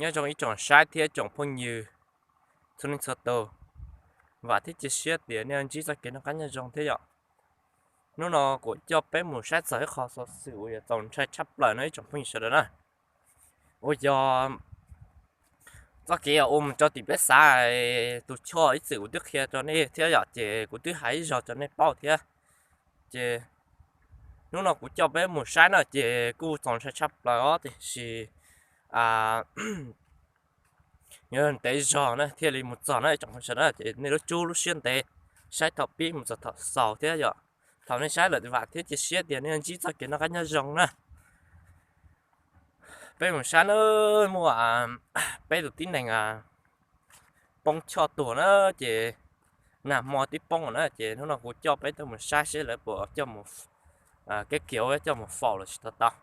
Nyob zoo ib tsoom saib thiab tsoom phooj ywg txhua leej txhua tus, vam thiab cia siab tias nej ntsib txoj kev noj qab nyob zoo thiab yom. Hnub no kuv coj peb mus saib txog ib qho xov xwm uas yog txaus ntshai tshaj plaws no ib tsoom phooj ywg sawv daws na. Uas yog txoj kev uas mus rau tim peb xav, tus choj ib txwm kuv twb qhia rau nej thiab yom, ces kuv twb hais ib zaug rau nej paub thiab. Ces hnub no kuv coj peb mus saib na ces kuj txaus ntshai tshaj plaws os, tiam sis nyob ntev zog na thiaj li mus txog na ib tsoom phooj ywg sawv daws na, ces nej lub tsub lub siab ntev saib thaum pib mus txog thaum xaus thiab yom. Thaum nej saib lawm vam thiab cia siab tias nej ntsib txoj kev noj qab nyob zoo na. Peb mus saib na, muaj peb tus tib neeg poob choj tuag na, ces nag hmo twb poob na, ces hnub no kuv coj peb tuaj mus saib seb lawv puas coj mus, kev kiag coj mus faus los tsis tau tau.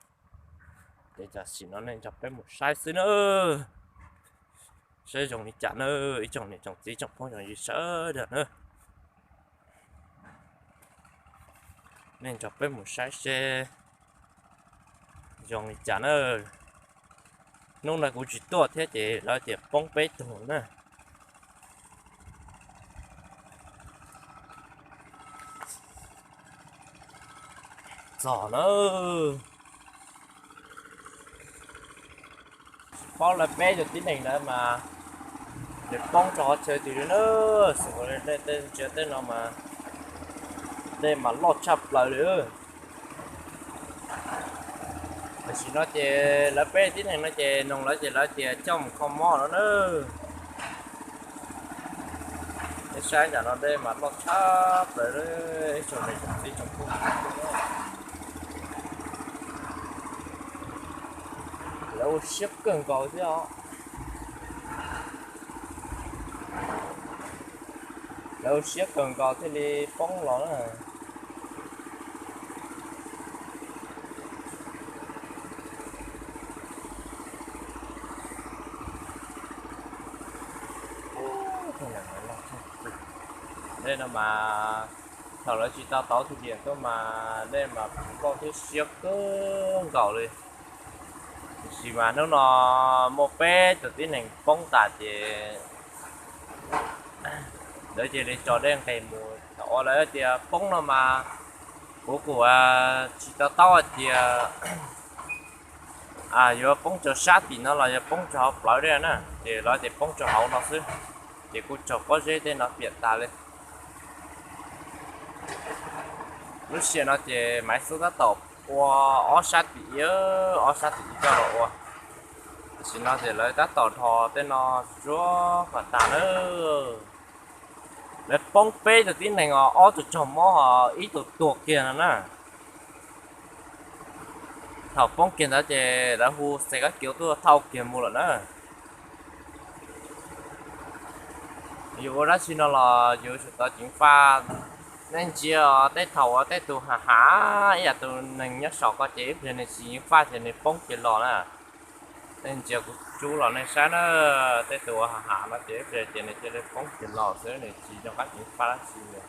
Ces tam sim no nej nrog peb mus saib xwb na, saib zoo li cas na, ib tsoom niam tsoom txiv tsoom phooj tsoom ywg sawv daws na. Nej nrog peb mus saib seb zoo li cas na. Hnub no kuv tsis tuaj thiab ces lawv tias poob peb tug na. Txog na, tsis paub lawv peb tus tib neeg ntawd mas nws poob rau qhov chaw twg li na. Xws li tej ntsia tej no mas dej mas loj tshaj plaws li. Tam sim no ces lawv peb tib neeg no ces noog lawv ces lawv tias coj mus kho mob no na. Nej saib ntawm no dej mas loj tshaj plaws, ib tsoom niam tsoom txiv tsoom phooj ywg, lawv ua siab kawg nkaus thiab os. Lawv ua siab kawg nkaus thiaj li poob los na. Dej no mas thaum lawv tsis tau tauv tus diam tuaj mas dej mas puv nkauj thiab siab kawg nkaus li. Tiam sis mas hnub no muaj peb tus tib neeg poob tas ces lawv cia li tso dej nqes mus. Thaum uas lawv tias poob no mas kuv kuj tsis to taub hais tias yuav poob rau sab tim no los yog poob rau hauv plawv dej na, ces lawv tias poob rau hauv no xwb, ces kuj raug pob zeb tej no piam tas li. Lub sij hawm no ces Maiv Xub tab tom ua ob sab tim ib, ob sab tim ib coj los ua. Tam sim no ces lawv tab tom dhos tej no tsuag tsuag kom tag na. Lawv poob peb tug tib neeg os, ob tug raug mob os, ib tug tuag kiag no na. Thaum poob kiag ntawd ces lawv hu xe kab kiv tuaj thauj kiag mus lawm na. Yus ua dab tsi no los yus tsum tau ceev faj. Nej ntsia tej thaum uas tej tus ha ha ib yam tus neeg nyob saum ko ces ib pliag nws tsis ceev faj ces nws poob kiag los na. Nej ntsia kuv tsub los nej saib na, tej tus uas ha ha no ces ib pliag ces nws cia li poob kiag los xwb, nws tsis nco qab ceev faj dab tsi li.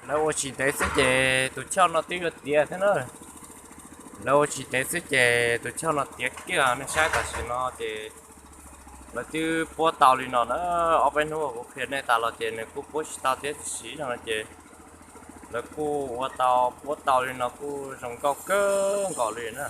Lawv ua tsis ntev xwb ces tus choj no twb yuav tiav thiab na. Lawv ua tsis ntev xwb ces tus choj no tiav kiag, nej saib tam sim no ces lawv twb puab tau li no na. Ob peb hnub uas kuv qhia nej tas los ces nws kuj puab tsis tau thiab, tiam sis no ces lawv kuj ua tau puab tau li no kuj zoo nkauj kawg nkaus li na.